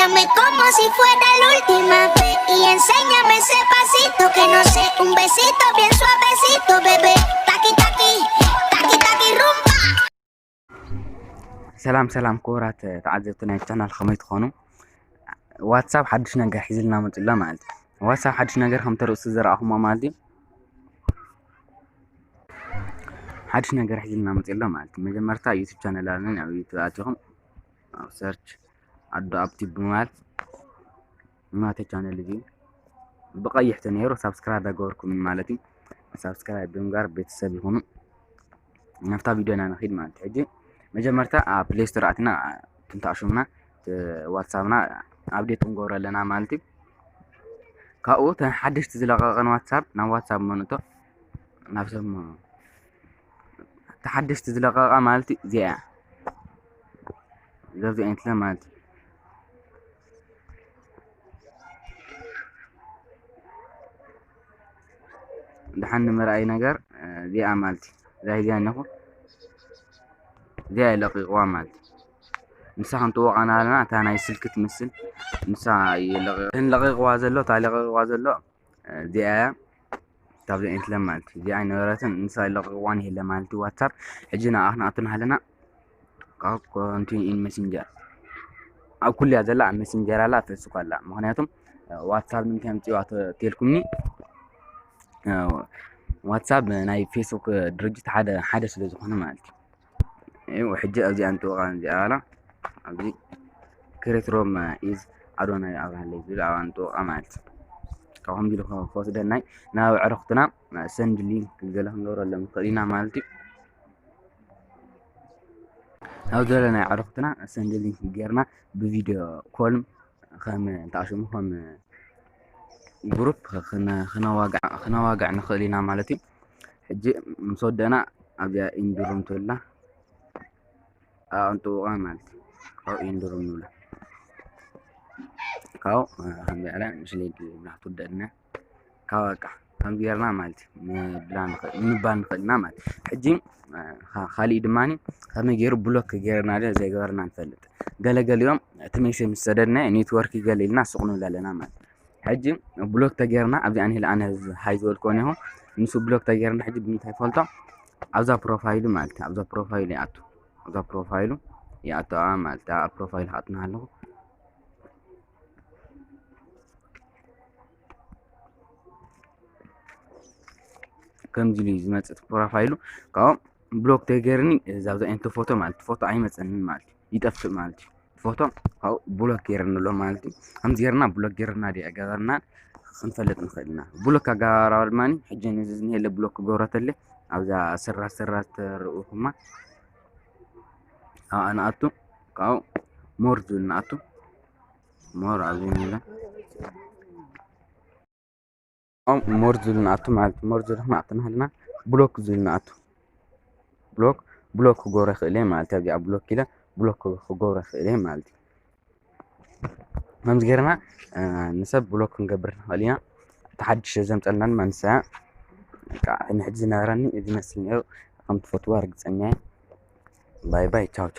Dame como si fuera la última vez y enséñame ese pasito que no sé, un besito bien suavecito, bebé. Taqui, taqui, taqui, taqui, rumba. ሰላም ሰላም ክቡራት ተዓዘብቲ ናይ ቻናል፣ ከመይ ትኾኑ? ዋትሳፕ ሓድሽ ነገር ሒዝልና መፅላ ማለት እዩ። ዋትሳፕ ሓድሽ ነገር ከም ተርእሱ ዝረኣኹሞ ማለት እዩ። ሓድሽ ነገር ሒዝልና መፅላ ማለት እዩ። መጀመርታ ዩቱብ ቻነል ኣለኒ፣ ኣብ ዩቱብ ኣቲኹም ኣብ ሰርች ኣዶ ኣብቲ ብምባል ናተይ ቻነል እዚ ብቐይሕ ተነይሩ ሳብስክራይብ ኣይገበርኩምን ማለት እዩ። ሳብስክራይብ ብምግባር ቤተሰብ ይኹኑ። ናብታ ቪድዮና ንኺድ ማለት እዩ። ሕጂ መጀመርታ ኣብ ፕሌይ ስቶር ኣትና ክንተኣሽሙና ዋትሳፕና ኣፕዴት ክንገብሮ ኣለና ማለት እዩ። ካብኡ እተን ሓደሽቲ ዝለቐቐን ዋትሳፕ ናብ ዋትሳፕ መኑቶ ናብ ሰብ እታ ሓደሽቲ ዝለቐቐ ማለት እዩ። እዚኣ እያ። ዘብዚ ኣይንትለ ማለት እዩ። ደሓን ንምርኣይ ነገር እዚኣ ማለት እዩ። እዛ ሒዝያ ኣለኹ። እዚኣ የለቂቕዋ ማለት እዩ። ንሳ ክንጥወቓ እናበለና እታ ናይ ስልኪ ትመስል ንሳ የለቂቕ-፣ እተን ለቂቕዋ ዘሎ፣ እታ ለቂቕዋ ዘሎ እዚኣ እያ። ካብዚ ኣይንትለ ማለት እዩ። እዚኣ ኣይነበረትን፣ ንሳ ለቂቕዋ ንሄለ ማለት እዩ። ዋትሳፕ ሕጂ ንኣ ክንኣቱ እናሃለና ካብ ኮንቲኒ ኢን ሜሴንጀር ኣብ ኩልያ ዘላ ኣብ ሜሴንጀር ኣላ፣ ኣብ ፌስቡክ ኣላ። ምኽንያቱም ዋትሳፕ ንምንታይ ኣምፅዋ ተ-፣ ተልኩምኒ፣ ዋትሳፕ ናይ ፌስቡክ ድርጅት ሓደ፣ ሓደ ስለ ዝኾነ ማለት እዩ። እዩ፣ ሕጂ ኣብዚኣ ንጥወቓ፣ እዚኣ ኣላ፣ ኣብዚ ክሬት ሮም ኢዝ ኣዶናይ ኣብርሃለይ ዝብል ኣብኣ ንጥወቓ ማለት እዩ። ካብ ከምዚ ኢሉ ክወስደናይ ናብ ኣዕሩኽትና ሰንድ ሊንክ ገለ ክንገብረሎም ንኽእል ኢና ማለት እዩ። ናብ ዘለናይ ኣዕሩኽትና ሰንድ ሊንክ ጌርና ብቪድዮ ኮል ከም ተኣሽሙ ከም ግሩፕ ክነ-፣ ክነዋግዕ፣ ክነዋግዕ ንኽእል ኢና ማለት እዩ። ሕጂ ምስ ወደእና ኣብዚኣ ኢንድ ሩም ትብላ ኣብኣ ክንጥውቓ ማለት እዩ። ካብኡ ኢንድ ሩም ንብላ። ካብኡ፣ እ፣ ከም ዝበለ ምስ ሌዲ ብላ ክትውደእልና። ካብ በቃ ከምዚ ጌርና ማለት እዩ። ምብላ ንኽእል፣ ምባል ንኽእል ኢና ማለት እዩ። ሕጂ፣ እ፣ ኻ-፣ ካሊእ ድማ ከመይ ገይሩ ብሎክ ጌርና ዶ ዘይገበርና ንፈልጥ። ገለገሊኦም እቲ ሜሴጅ ምስ ሰደድና ኔትወርክ ገለ ኢልና ስቕ ንብል ኣለና ማለት እዩ። ሕጂ ብሎክ ተጌርና ኣብዚኣ ንሄለ ኣነ ሃይ ዝበልክዎ እኒሆ፣ ንሱ ብሎክ ተጌርና ሕጂ ብምንታይ ይፈልጦ? ኣብዛ ፕሮፋይሉ ማለት እዩ። ኣብዛ ፕሮፋይሉ ይኣቱ። ኣብዛ ፕሮፋይሉ ይኣቱ ማለት እዩ። ኣብ ፕሮፋይሉ ክኣቱ እናሃለኹ ከምዚ ኢሉ እዩ ዝመጽእ እቲ ፕሮፋይሉ። ካብኡ ብሎክ ተገይርኒ እዛ፣ እዛ እንቲ ፎቶ ማለት ፎቶ ኣይመጸንን ማለት እዩ። ይጠፍእ ማለት እዩ። ፎቶ ካብኡ ብሎክ ገይርኒ ኣሎ ማለት እዩ። ከምዚ ገይርና ብሎክ ገይርና ድያ ገበርና ክንፈልጥ ንኽእል ኢና። ብሎክ ኣገባብራ ድማ ሕጂ ነዚ ዝኒሄለ ብሎክ ክገብሮ ተለ ኣብዛ ስራ ስራ ተርእኹማ ኣብኣ ንኣቱ። ካብኡ ሞር ዝብል ንኣቱ። ሞር ኣብዚ ንብላ። ኦም ሞር ዝብል ንኣቱ ማለት እዩ። ሞር ዝብል ክንኣቱ እናሃለና ብሎክ ዝብል ንኣቱ። ብሎክ፣ ብሎክ ክገብሮ ይኽእል እየ ማለት እዩ። ኣብዚኣ ብሎክ ኢለ ብሎክ ክገብሮ ይኽእል እየ ማለት እዩ። ከምዚ ጌርና፣ እ፣ ንሰብ ብሎክ ክንገብር ንኽእል ኢና። እቲ ሓድሽ ዘምፀልና ድማ ንሳ እያ። በቃ፣ ንሕጂ ዝነበረኒ እዚ ይመስል ነይሩ። ከም ትፈትዋ ርግፀኛ እየ። ባይ ባይ፣ ቻው ቻው።